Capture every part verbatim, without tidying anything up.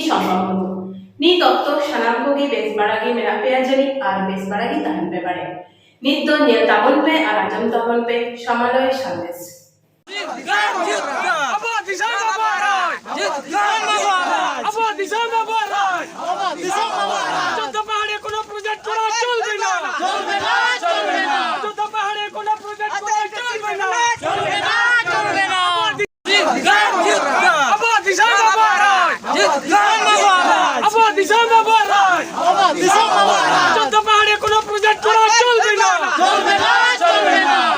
ᱥᱚᱢᱵᱷᱚᱵ᱾ ᱱᱤᱛ ᱚᱠᱛᱚ ᱥᱟᱱᱟᱢ ᱠᱚᱜᱮ ᱵᱮᱥ ᱵᱟᱲᱟ ᱜᱮ ᱢᱮᱱᱟᱜ ᱯᱮᱭᱟ ᱡᱟᱹᱱᱤᱡ ᱟᱨ ᱵᱮᱥ ᱵᱟᱲᱟ ᱜᱮ ᱛᱟᱦᱮᱱ ᱯᱮ ᱵᱟᱲᱮ᱾ ᱱᱤᱛ ᱫᱚ ᱧᱮᱞ ᱛᱟᱵᱚᱱ ᱯᱮ ᱟᱨ ᱟᱸᱡᱚᱢ ᱛᱟᱵᱚᱱ ᱯᱮ ᱥᱟᱢᱟᱞᱚᱭ ᱥᱟᱸᱫᱮᱥ᱾ ᱟᱵᱚᱣᱟᱜ ᱫᱤᱥᱚᱢ ᱟᱵᱚᱣᱟᱜ ᱨᱟᱡᱽ᱾ ᱟᱵᱚᱣᱟᱜ ᱫᱤᱥᱚᱢ ᱟᱵᱚᱣᱟᱜ ᱨᱟᱡᱽ᱾ ᱡᱚᱛᱚ ᱯᱟᱦᱟᱲᱤ ᱠᱳᱱᱳ ᱯᱨᱚᱡᱮᱠᱴ ᱠᱚᱨᱟᱣ ᱪᱚᱞᱵᱮ ᱱᱟ᱾ ᱡᱚᱛᱚ ᱯᱟᱦᱟᱲᱤ ᱠᱳᱱᱳ ᱯᱨᱚᱡᱮᱠᱴ ᱠᱚᱨᱟᱣ ᱪᱚᱞᱵᱮ ᱱᱟ᱾ ᱟᱵᱚᱣᱟᱜ ᱫᱤᱥᱚᱢ ᱟᱵᱚᱣᱟᱜ ᱨᱟᱡᱽ᱾ ᱟᱵᱚᱣᱟᱜ ᱫᱤᱥᱚᱢ ᱟᱵᱚᱣᱟᱜ ᱨᱟᱡᱽ᱾ ᱡᱚᱛᱚ ᱯᱟᱦᱟᱲᱤ ᱠᱳᱱᱳ ᱯᱨᱚᱡᱮᱠᱴ ᱠᱚᱨᱟᱣ ᱪᱚᱞᱵᱮ ᱱᱟ᱾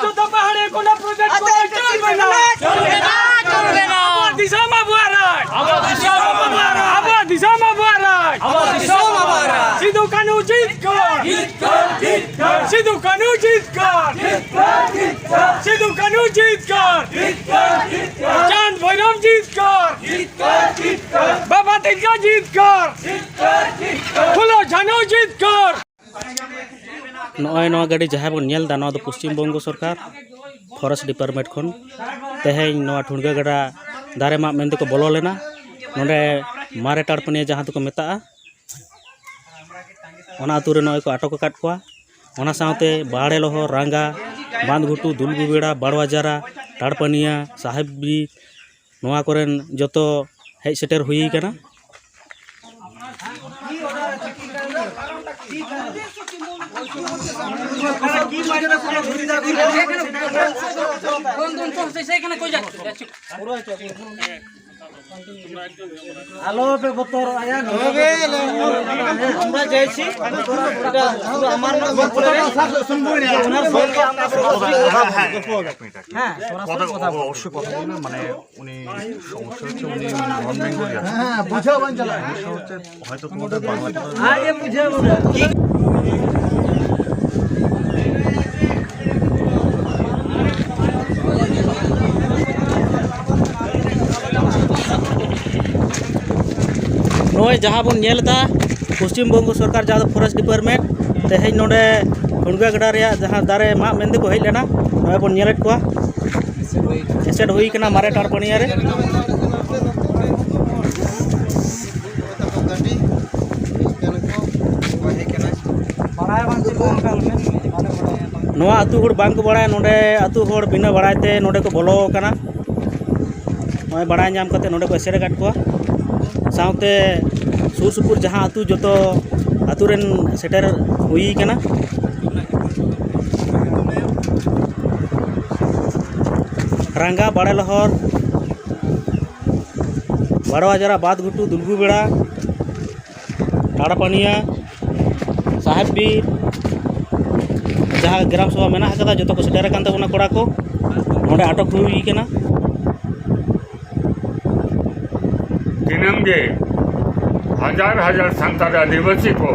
ᱡᱚᱛᱚ ᱯᱟᱦᱟᱲᱤ ᱠᱳᱱᱳ ᱯᱨᱚᱡᱮᱠᱴ ᱠᱚᱨᱟᱣ ᱪᱚᱞᱵᱮ ᱱᱟ᱾ ᱟᱵᱚᱣᱟᱜ ᱫᱤᱥᱚᱢ ᱟᱵᱚᱣᱟᱜ ᱨᱟᱡᱽ᱾ ᱟᱵᱚᱣᱟᱜ ᱫᱤᱥᱚᱢ ᱟᱵᱚᱣᱟᱜ ᱨᱟᱡᱽ᱾ ᱥᱤᱫᱩ ᱠᱟᱹᱱᱦᱩ ᱡᱤᱛᱠᱟᱹᱨ᱾ ᱥᱤᱫᱩ ᱠᱟᱹᱱᱦᱩ ᱡᱤᱛᱠᱟᱹᱨ᱾ ᱥᱤᱫᱩ ᱠᱟᱹᱱᱦᱩ ᱡᱤᱛᱠᱟᱹᱨ᱾ ᱪᱟᱸᱫ ᱵᱷᱳᱭᱨᱚᱵ ᱡᱤᱛᱠᱟᱹᱨ᱾ ᱵᱟᱵᱟ ᱛᱤᱞᱠᱟᱹ ᱡᱤᱛᱠᱟᱹᱨ᱾ ᱯᱷᱩᱞᱳ ᱡᱷᱟᱱᱳ ᱡᱤᱛᱠᱟᱹᱨ᱾ ᱱᱚᱜᱼᱚᱭ ᱱᱚᱣᱟ ᱜᱟᱹᱰᱤ ᱡᱟᱦᱟᱸ ᱵᱚᱱ ᱧᱮᱞ ᱮᱫᱟ, ᱱᱚᱣᱟ ᱫᱚ ᱯᱚᱥᱪᱤᱢ ᱵᱚᱝᱜᱚ ᱥᱚᱨᱠᱟᱨ ᱯᱷᱚᱨᱮᱥᱴ ᱰᱤᱯᱟᱨᱴᱢᱮᱱᱴ ᱠᱷᱚᱱ ᱛᱮᱦᱮᱧ ᱱᱚᱣᱟ ᱴᱷᱩᱲᱜᱟᱹ ᱜᱟᱰᱟ ᱫᱟᱨᱮ ᱢᱟᱜ ᱢᱮᱱᱛᱮ ᱠᱚ ᱵᱚᱞᱚ ᱞᱮᱱᱟ᱾ ᱱᱚᱰᱮ ᱢᱟᱨᱮ ᱴᱟᱲᱯᱟᱹᱱᱤᱭᱟᱹ ᱡᱟᱦᱟᱸ ᱫᱚᱠᱚ ᱢᱮᱛᱟᱜᱼᱟ, ᱚᱱᱟ ᱟᱹᱛᱩ ᱨᱮ ᱱᱚᱜᱼᱚᱭ ᱠᱚ ᱟᱴᱚᱠ ᱟᱠᱟᱫ ᱠᱚᱣᱟ᱾ ᱚᱱᱟ ᱥᱟᱶᱛᱮ ᱵᱟᱲᱮ ᱞᱚᱦᱚ, ᱨᱟᱸᱜᱟ, ᱵᱟᱸᱫᱷᱜᱷᱩᱴᱩ, ᱫᱩᱞᱜᱩᱵᱮᱲᱟ, ᱵᱟᱲᱣᱟᱡᱟᱨᱟ, ᱴᱟᱲᱯᱟᱹᱱᱤᱭᱟ, ᱥᱟᱦᱮᱵᱽᱵᱤ, ᱱᱚᱣᱟ ᱠᱚᱨᱮᱱ ᱡᱚᱛᱚ ᱦᱮᱡ ᱥᱮᱴᱮᱨ ᱦᱩᱭ ᱟᱠᱟᱱᱟ᱾ ᱟᱞᱚ ᱯᱮ ᱵᱚᱛᱚᱨᱚᱜᱼᱟ ᱭᱟ, ᱱᱚᱰᱮ ᱫᱚ ᱟᱞᱮ ᱟᱢᱨᱟ ᱡᱟᱭᱥᱤ, ᱯᱩᱨᱟᱹ ᱟᱢᱟᱨ ᱱᱟᱛᱷ ᱵᱚᱛᱚᱨ ᱨᱮ, ᱚᱱᱟ ᱥᱚᱢᱚᱭ ᱜᱮ ᱟᱢᱨᱟ ᱵᱚᱛᱚᱨ ᱨᱮ᱾ ᱦᱮᱸ, ᱥᱚᱨᱟᱥᱚᱨᱤ ᱠᱚᱛᱷᱟ ᱵᱚᱞ᱾ ᱚᱵᱚশ্যই কথা বলবেন, মানে উনি সমস্যা হচ্ছে উনি নন বেঙ্গলি আছেন। হ্যাঁ, বুঝাও বান চালা। সমস্যা হচ্ছে হয়তো তোমাদের বাংলা কথা আগে বুঝাও। ᱱᱚᱜᱼᱚᱭ ᱡᱟᱦᱟᱸ ᱵᱚᱱ ᱧᱮᱞ ᱮᱫᱟ, ᱯᱚᱥᱪᱤᱢ ᱵᱚᱝᱜᱚ ᱥᱚᱨᱠᱟᱨ, ᱡᱟᱦᱟᱸ ᱫᱚ ᱯᱷᱚᱨᱮᱥᱴ ᱰᱤᱯᱟᱨᱴᱢᱮᱱᱴ, ᱛᱮᱦᱮᱧ ᱱᱚᱰᱮ ᱴᱷᱩᱲᱜᱟᱹ ᱜᱟᱰᱟ ᱨᱮᱭᱟᱜ ᱡᱟᱦᱟᱸ ᱫᱟᱨᱮ ᱢᱟᱜ ᱢᱮᱱᱛᱮ ᱠᱚ ᱦᱮᱡ ᱞᱮᱱᱟ, ᱱᱚᱜᱼᱚᱭ ᱵᱚᱱ ᱧᱮᱞᱮᱫ ᱠᱚᱣᱟ᱾ ᱮᱥᱮᱫ ᱦᱩᱭ ᱠᱟᱱᱟ ᱢᱟᱨᱮ ᱴᱟᱲᱯᱟᱹᱱᱤᱭᱟ ᱨᱮ᱾ ᱱᱚᱣᱟ ᱟᱹᱛᱩ ᱦᱚᱲ ᱵᱟᱝ ᱠᱚ ᱵᱟᱲᱟᱭᱟ, ᱱᱚᱰᱮ ᱟᱹᱛᱩ ᱦᱚᱲ ᱵᱤᱱᱟᱹ ᱵᱟᱲᱟᱭ ᱛᱮ ᱱᱚᱰᱮ ᱠᱚ ᱵᱚᱞᱚ ᱟᱠᱟᱱᱟ᱾ ᱱᱚᱜᱼᱚᱭ ᱵᱟᱲᱟᱭ ᱧᱟᱢ ᱠᱟᱛᱮ ᱱᱚᱰᱮ ᱠᱚ ᱮᱥᱮᱫ ᱟᱠᱟᱫ ᱠᱚᱣᱟ᱾ ᱥᱟᱶᱛᱮ ᱥᱩᱨ ᱥᱩᱯᱩᱨ ᱡᱟᱦᱟᱸ ᱟᱹᱛᱩ, ᱡᱚᱛᱚ ᱟᱹᱛᱩ ᱨᱮᱱ ᱥᱮᱴᱮᱨ ᱦᱩᱭ ᱠᱟᱱᱟ᱾ ᱨᱟᱝᱜᱟ, ᱵᱟᱲᱮ ᱞᱚᱦᱚᱨ, ᱵᱟᱲᱣᱟ ᱡᱟᱨᱟ, ᱵᱟᱫ ᱜᱷᱩᱴᱩ, ᱫᱩᱞᱜᱩ ᱵᱮᱲᱟ, ᱴᱟᱲᱟᱯᱟᱱᱤᱭᱟ, ᱥᱟᱦᱮᱵ ᱵᱤᱨ, ᱡᱟᱦᱟᱸ ᱜᱨᱟᱢ ᱥᱚᱵᱷᱟ ᱢᱮᱱᱟᱜ ᱟᱠᱟᱫᱟ, ᱡᱚᱛᱚ ᱠᱚ ᱥᱮᱴᱮᱨ ᱟᱠᱟᱱ ᱛᱟᱵᱚᱱᱟ ᱠᱚᱲᱟ ᱠᱚ᱾ ᱱᱚᱰᱮ ᱟᱴᱚᱠ ᱦᱩᱭ ᱠᱟᱱᱟ᱾ ᱫᱤᱱᱟᱹᱢ ᱜᱮ ᱦᱟᱡᱟᱨ ᱦᱟᱡᱟᱨ ᱥᱟᱱᱛᱟᱲ ᱟᱹᱫᱤᱵᱟᱹᱥᱤ ᱠᱚ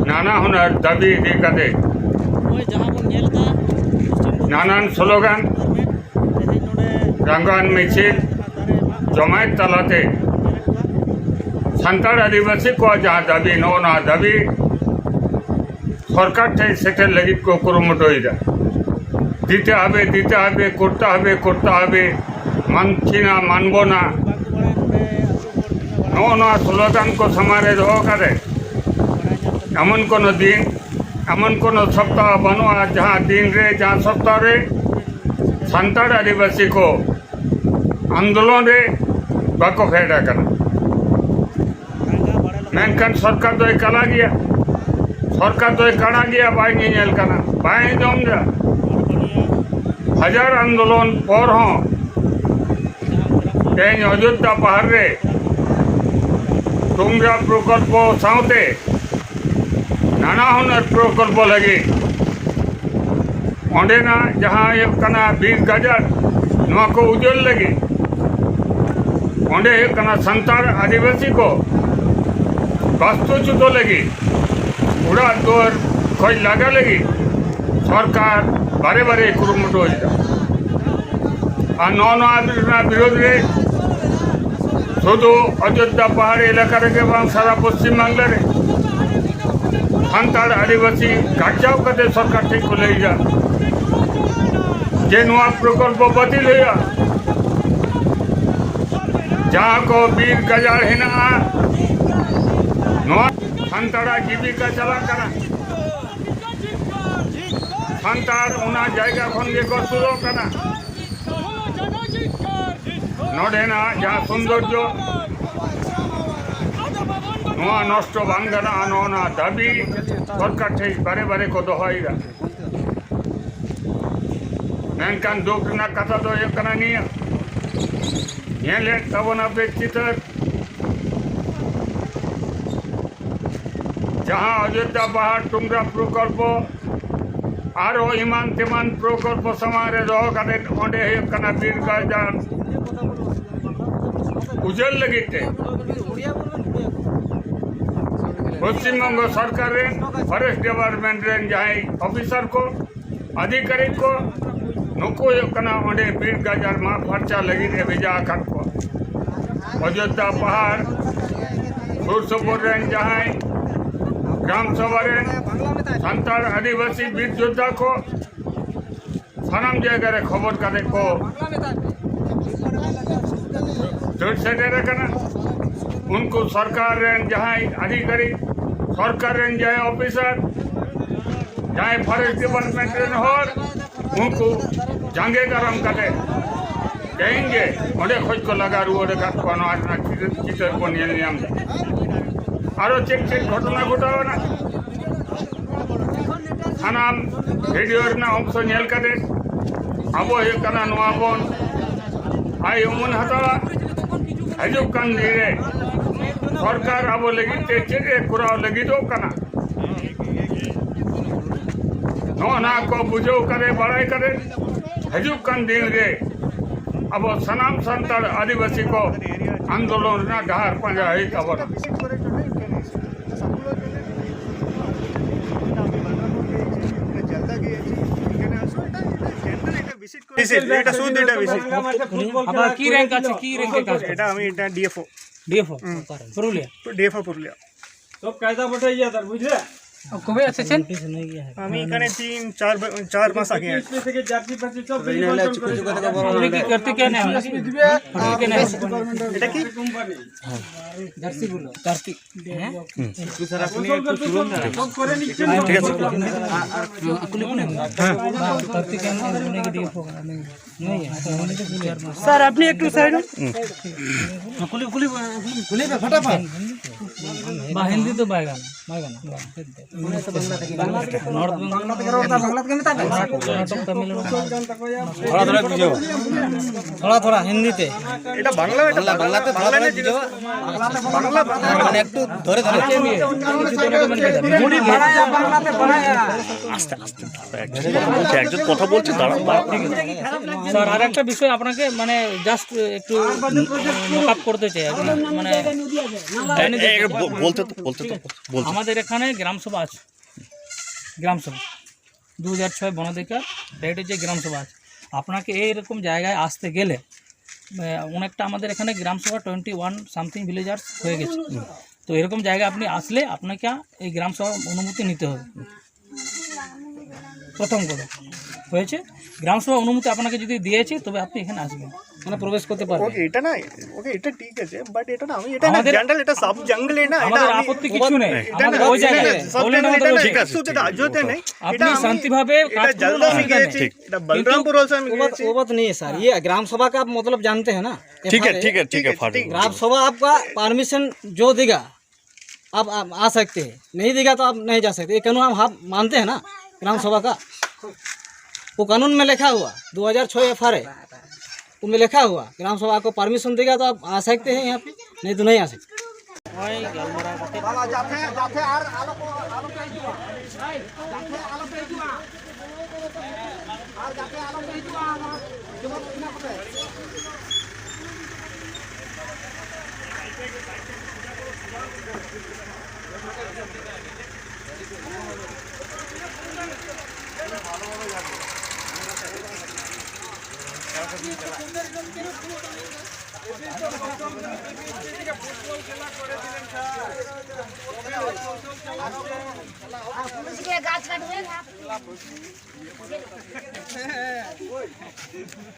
ᱱᱟᱱᱟ ᱦᱩᱱᱟᱹᱨ ᱫᱟᱹᱵᱤ ᱤᱫᱤ ᱠᱟᱛᱮ ᱱᱚᱜᱼᱚᱭ ᱡᱟᱦᱟᱸ ᱵᱚᱱ ᱧᱮᱞ ᱮᱫᱟ, ᱯᱚᱥᱪᱤᱢ ᱵᱚᱝᱜᱚ ᱱᱟᱱᱟᱱ ᱥᱞᱳᱜᱟᱱ, ᱛᱮᱦᱮᱧ ᱱᱚᱰᱮ ᱨᱟᱝᱜᱟᱱ ᱢᱤᱪᱷᱤᱞ ᱡᱚᱢᱟᱭᱮᱛ ᱛᱟᱞᱟᱛᱮ ᱥᱟᱱᱛᱟᱲ ᱟᱹᱫᱤᱵᱟᱹᱥᱤ ᱠᱚᱣᱟᱜ ᱡᱟᱦᱟᱸ ᱫᱟᱹᱵᱤ, ᱱᱚᱜᱼᱚ ᱱᱚᱣᱟ ᱫᱟᱹᱵᱤ ᱥᱚᱨᱠᱟᱨ ᱴᱷᱮᱱ ᱥᱮᱴᱮᱨ ᱞᱟᱹᱜᱤᱫ ᱠᱚ ᱠᱩᱨᱩᱢᱩᱴᱩᱭᱮᱫᱟ᱾ দিতে হবে, দিতে হবে, করতে হবে, করতে হবে, মানছি না, মানব না, ᱱᱚᱜᱼᱚ ᱱᱚᱣᱟ ᱥᱞᱳᱜᱟᱱ ᱠᱚ ᱥᱟᱢᱟᱝ ᱨᱮ ᱫᱚᱦᱚ ᱠᱟᱛᱮ ᱮᱢᱚᱱ ᱠᱳᱱᱳ ᱫᱤᱱ, ᱮᱢᱚᱱ ᱠᱳᱱᱳ ᱥᱚᱯᱛᱟᱦᱚ ᱵᱟᱹᱱᱩᱜᱼᱟ, ᱡᱟᱦᱟᱸ ᱫᱤᱱ ᱨᱮ, ᱡᱟᱦᱟᱸ ᱥᱚᱯᱛᱟᱦᱚ ᱨᱮ ᱥᱟᱱᱛᱟᱲ ᱟᱹᱫᱤᱵᱟᱹᱥᱤ ᱠᱚ ᱟᱱᱫᱳᱞᱚᱱ ᱨᱮ ᱵᱟᱠᱚ ᱯᱷᱮᱰ ᱟᱠᱟᱱᱟ᱾ ᱢᱮᱱᱠᱷᱟᱱ ᱥᱚᱨᱠᱟᱨ ᱫᱚᱭ ᱠᱟᱲᱟ ᱜᱮᱭᱟ, ᱥᱚᱨᱠᱟᱨ ᱫᱚᱭ ᱠᱟᱲᱟ ᱜᱮᱭᱟ, ᱵᱟᱭ ᱧᱮᱧᱮᱞ ᱠᱟᱱᱟ, ᱵᱟᱭ ᱟᱸᱡᱚᱢ ᱮᱫᱟ᱾ ᱦᱟᱡᱟᱨ ᱟᱱᱫᱳᱞᱚᱱ ᱯᱚᱨ ᱦᱚᱸ ᱛᱮᱦᱮᱧ ᱚᱡᱳᱫᱽᱫᱷᱟ ᱯᱟᱦᱟᱲ ᱨᱮ ᱴᱩᱝᱜᱟ ᱯᱨᱚᱠᱚᱞᱯᱚ ᱥᱟᱶᱛᱮ ᱱᱟᱱᱟ ᱦᱩᱱᱟᱹᱨ ᱯᱨᱚᱠᱚᱞᱯᱚ ᱞᱟᱹᱜᱤᱫ ᱚᱸᱰᱮᱱᱟᱜ ᱡᱟᱦᱟᱸ ᱦᱩᱭᱩᱜ ᱠᱟᱱᱟ ᱵᱤᱨ ᱜᱟᱡᱟᱲ, ᱱᱚᱣᱟ ᱠᱚ ᱩᱡᱟᱹᱲ ᱞᱟᱹᱜᱤᱫ, ᱚᱸᱰᱮ ᱦᱩᱭᱩᱜ ᱠᱟᱱᱟ ᱥᱟᱱᱛᱟᱲ ᱟᱹᱫᱤᱵᱟᱹᱥᱤ ᱠᱚ ᱵᱟᱥᱛᱩᱪᱩᱛᱚ ᱞᱟᱹᱜᱤᱫ, ᱚᱲᱟᱜ ᱫᱩᱣᱟᱹᱨ ᱠᱷᱚᱡ ᱞᱟᱜᱟ ᱞᱟᱹᱜᱤᱫ ᱥᱚᱨᱠᱟᱨ ᱵᱟᱨᱮ ᱵᱟᱨᱮ ᱠᱩᱨᱩᱢᱩᱴᱩᱭᱮᱫᱟ᱾ ᱟᱨ ᱱᱚᱜᱼᱚ ᱱᱚᱣᱟ ᱨᱮᱱᱟᱜ ᱵᱤᱨᱳᱫᱷ ᱨᱮ ᱥᱩᱫᱷᱩ ᱚᱡᱳᱫᱽᱫᱷᱟ ᱯᱟᱦᱟᱲ ᱮᱞᱟᱠᱟ ᱨᱮᱜᱮ ᱵᱟᱝ, ᱥᱟᱨᱟ ᱯᱚᱥᱪᱤᱢ ᱵᱟᱝᱞᱟ ᱨᱮ ᱥᱟᱱᱛᱟᱲ ᱟᱹᱫᱤᱵᱟᱹᱥᱤ ᱜᱟᱨᱡᱟᱣ ᱠᱟᱛᱮ ᱥᱚᱨᱠᱟᱨ ᱴᱷᱮᱱ ᱠᱚ ᱞᱟᱹᱭᱮᱫᱟ ᱡᱮ ᱱᱚᱣᱟ ᱯᱨᱚᱠᱚᱞᱯᱚ ᱵᱟᱹᱛᱤᱞ ᱦᱩᱭᱩᱜᱼᱟ᱾ ᱡᱟᱦᱟᱸ ᱠᱚ ᱵᱤᱨ ᱜᱟᱡᱟᱲ ᱦᱮᱱᱟᱜᱼᱟ, ᱱᱚᱣᱟ ᱥᱟᱱᱛᱟᱲᱟᱜ ᱡᱤᱵᱤᱠᱟ ᱪᱟᱞᱟᱜ ᱠᱟᱱᱟ᱾ ᱥᱟᱱᱛᱟᱲ ᱚᱱᱟ ᱡᱟᱭᱜᱟ ᱠᱷᱚᱱ ᱜᱮᱠᱚ ᱥᱩᱨᱚᱜ ᱠᱟᱱᱟ᱾ ᱱᱚᱰᱮᱱᱟᱜ ᱡᱟᱦᱟᱸ ᱥᱚᱱᱫᱚᱨᱡᱚ, ᱱᱚᱣᱟ ᱱᱚᱥᱴᱚ ᱵᱟᱝ ᱜᱟᱱᱚᱜᱼᱟ, ᱱᱚᱜᱼᱚ ᱱᱚᱣᱟ ᱫᱟᱹᱵᱤ ᱥᱚᱨᱠᱟᱨ ᱴᱷᱮᱱ ᱵᱟᱨᱮ ᱵᱟᱨᱮ ᱠᱚ ᱫᱚᱦᱚᱭᱮᱫᱟ᱾ ᱢᱮᱱᱠᱷᱟᱱ ᱫᱩᱠ ᱨᱮᱱᱟᱜ ᱠᱟᱛᱷᱟ ᱫᱚ ᱦᱩᱭᱩᱜ ᱠᱟᱱᱟ ᱱᱤᱭᱟᱹ, ᱧᱮᱞᱮᱫ ᱛᱟᱵᱚᱱᱟᱯᱮ ᱪᱤᱛᱟᱹᱨ, ᱡᱟᱦᱟᱸ ᱚᱡᱳᱫᱽᱫᱷᱟ ᱯᱟᱦᱟᱲ ᱴᱩᱝᱜᱨᱟ ᱯᱨᱚᱠᱚᱞᱯᱚ, ᱟᱨᱚ ᱮᱢᱟᱱ ᱛᱮᱢᱟᱱ ᱯᱨᱚᱠᱚᱞᱯᱚ ᱥᱟᱢᱟᱝ ᱨᱮ ᱫᱚᱦᱚ ᱠᱟᱛᱮ ᱚᱸᱰᱮ ᱦᱩᱭᱩᱜ ᱠᱟᱱᱟ ᱵᱤᱨ ᱜᱟᱡᱟᱲ ᱩᱡᱟᱹᱲ ᱞᱟᱹᱜᱤᱫ ᱛᱮ ᱯᱚᱥᱪᱤᱢ ᱵᱚᱝᱜᱚ ᱥᱚᱨᱠᱟᱨ ᱨᱮᱱ ᱯᱷᱚᱨᱮᱥᱴ ᱰᱤᱯᱟᱨᱴᱢᱮᱱᱴ ᱨᱮᱱ ᱡᱟᱦᱟᱸᱭ ᱚᱯᱷᱤᱥᱟᱨ ᱠᱚ, ᱟᱫᱷᱤᱠᱟᱨᱤᱠ ᱠᱚ, ᱱᱩᱠᱩ ᱦᱩᱭᱩᱜ ᱠᱟᱱᱟ ᱚᱸᱰᱮ ᱵᱤᱨ ᱜᱟᱡᱟᱲ ᱢᱟᱜ ᱯᱷᱟᱨᱪᱟ ᱞᱟᱹᱜᱤᱫ ᱮ ᱵᱷᱮᱡᱟ ᱟᱠᱟᱫ ᱠᱚᱣᱟ᱾ ᱚᱡᱳᱫᱽᱫᱷᱟ ᱯᱟᱦᱟᱲ ᱥᱩᱨ ᱥᱩᱯᱩᱨ ᱨᱮᱱ ᱡᱟᱦᱟᱸᱭ ᱜᱨᱟᱢ ᱥᱚᱵᱷᱟ ᱨᱮᱱ ᱥᱟᱱᱛᱟᱲ ᱟᱹᱫᱤᱵᱟᱹᱥᱤ ᱵᱤᱨ ᱡᱳᱫᱽᱫᱷᱟ ᱠᱚ ᱥᱟᱱᱟᱢ ᱡᱟᱭᱜᱟ ᱨᱮ ᱠᱷᱚᱵᱚᱨ ᱠᱟᱛᱮ ᱠᱚ ᱫᱟᱹᱲ ᱥᱮᱴᱮᱨ ᱟᱠᱟᱱᱟ᱾ ᱩᱱᱠᱩ ᱥᱚᱨᱠᱟᱨ ᱨᱮᱱ ᱡᱟᱦᱟᱸᱭ ᱟᱫᱷᱤᱠᱟᱨᱤᱠ, ᱥᱚᱨᱠᱟᱨ ᱨᱮᱱ ᱡᱟᱦᱟᱸᱭ ᱚᱯᱷᱤᱥᱟᱨ, ᱡᱟᱦᱟᱸᱭ ᱯᱷᱚᱨᱮᱥᱴ ᱰᱤᱯᱟᱨᱴᱢᱮᱱᱴ ᱨᱮᱱ ᱦᱚᱲ, ᱩᱱᱠᱩ ᱡᱟᱸᱜᱮ ᱫᱟᱨᱟᱢ ᱠᱟᱛᱮ ᱛᱮᱦᱮᱧ ᱜᱮ ᱚᱸᱰᱮ ᱠᱷᱚᱡ ᱠᱚ ᱞᱟᱜᱟ ᱨᱩᱣᱟᱹᱲ ᱟᱠᱟᱫ ᱠᱚᱣᱟ᱾ ᱱᱚᱣᱟ ᱨᱮᱱᱟᱜ ᱪᱤᱛᱟᱹᱨ, ᱪᱤᱛᱟᱹᱨ ᱵᱚᱱ ᱧᱮᱞ ᱧᱟᱢ ᱮᱫᱟ᱾ ᱟᱨᱚ ᱪᱮᱫ ᱪᱮᱫ ᱜᱷᱚᱴᱚᱱᱟ ᱜᱷᱚᱴᱟᱣ ᱮᱱᱟ, ᱥᱟᱱᱟᱢ ᱵᱷᱤᱰᱤᱭᱳ ᱨᱮᱱᱟᱜ ᱚᱝᱥᱚ ᱧᱮᱞ ᱠᱟᱛᱮ ᱟᱵᱚ ᱦᱩᱭᱩᱜ ᱠᱟᱱᱟ ᱱᱚᱣᱟ ᱵᱚᱱ ᱟᱭ ᱩᱢᱟᱹᱱ ᱦᱟᱛᱟᱣᱟ᱾ ᱦᱤᱡᱩᱜ ᱠᱟᱱ ᱫᱤᱱ ᱨᱮ ᱥᱚᱨᱠᱟᱨ ᱟᱵᱚ ᱞᱟᱹᱜᱤᱫ ᱛᱮ ᱪᱮᱫ ᱮ ᱠᱚᱨᱟᱣ ᱞᱟᱹᱜᱤᱫᱚᱜ ᱠᱟᱱᱟ, ᱱᱚᱜᱼᱚ ᱱᱟ ᱠᱚ ᱵᱩᱡᱷᱟᱹᱣ ᱠᱟᱛᱮ, ᱵᱟᱲᱟᱭ ᱠᱟᱛᱮ ᱦᱤᱡᱩᱜ ᱠᱟᱱ ᱫᱤᱱ ᱨᱮ ᱟᱵᱚ ᱥᱟᱱᱟᱢ ᱥᱟᱱᱛᱟᱲ ᱟᱹᱫᱤᱵᱟᱹᱥᱤ ᱠᱚ ᱟᱱᱫᱳᱞᱚᱱ ᱨᱮᱱᱟᱜ ᱰᱟᱦᱟᱨ ᱯᱟᱸᱡᱟ ᱦᱩᱭᱩᱜ ᱛᱟᱵᱚᱱᱟ᱾ এটা শুধু এটা বেশি। আবার কি র্যাঙ্ক আছে, কি র্যাঙ্কে কাজ করে? এটা আমি, এটা ডিএফও। ডিএফও? হুম। পুরুলিয়া। ডিএফও পুরুলিয়া। সব কায়দা বটে ইয়ে তার, বুঝলে? কবে এসেছেন? আমি এখানে তিন চার ব- চার মাস আগে আসছি। আপনি কি কার্তিকেয়ান? কার্তিকেয়ান? এটা কি? জার্সিগুলো। কার্তিক। হ্যাঁ? ঠিক আছে। কার্তিকেয়ান, স্যার, আপনি একটু সাইড। কুলি, কুলি, কুলি, ফটাফট। বা হিন্দি তো বাইগান, বাইগান। নর্থ বেঙ্গল, কর্ণাটক, তামিলনাড়ু। थोड़ा थोड़ा कीजिए। थोड़ा थोड़ा हिंदी ते। এটা বাংলা, এটা বাংলা, বাংলাতে বাংলা, বাংলা। মানে একটু ধরে ধরে। আস্তে আস্তে। একজন কথা বলছে, দাঁড়ান, দাঁড়ান। স্যার, আর একটা বিষয় আপনাকে মানে জাস্ট একটু মেকআপ করতে চাই আর কি। মানে এ, এ, ব- বলতে তো, বলতে তো, বলতে। আমাদের এখানে গ্রাম সভা আছে, গ্রাম সভা দু হাজার ছয় বনাধিকার রাইটে যে গ্রাম সভা আছে, আপনাকে এইরকম জায়গায় আসতে গেলে আহ, অনেকটা আমাদের এখানে গ্রাম সভা টোয়েন্টি ওয়ান সামথিং ভিলেজার্স হয়ে গেছে। তো এরকম জায়গায় আপনি আসলে আপনাকে এই গ্রাম সভা অনুমতি নিতে হবে। প্রথম কথা হয়েছে, গ্রাম সভা অনুমতি আপনাকে যদি দিয়েছে তবে আপনি এখানে আসবেন, মানে প্রবেশ করতে পারবেন। ওকে, এটা না, ওকে, এটা ঠিক আছে, বাট এটা না, আমি এটা না, আমাদের জঙ্গল, এটা সব জঙ্গলে না, এটা আমাদের আমি আপত্তি কিছু নেই। এটা আমাদের না, ওই জায়গায় এটা সব জঙ্গলে এটা না, ঠিক আছে, ঠিক আছে। অসুবিধা নেই। আপনি এটা শান্তিভাবে এটা কাজ করুন, জলদা আমি অসুবিধা নেই। গিয়েছি, ঠিক। এটা বলরামপুর অলসো আমি वो बात, গিয়েছি। वो बात नहीं है सर। ये ग्राम सभा का आप मतलब जानते हैं ना? ठीक है, ठीक है, ठीक है, ठीक है। ग्राम सभा आपका परमिशन जो देगा, आप, आप आ सकते हैं, नहीं देगा तो आप नहीं जा सकते। ये कानून हम, हम मानते हैं ना, ग्राम सभा का। वो कानून में लिखा हुआ, दो हज़ार छः एफ आर है, उसमें लिखा हुआ, ग्राम सभा आपको परमिशन देगा तो आप आ सकते हैं यहाँ पे, नहीं तो नहीं आ सकते। पुलिस के गाछ काट दे।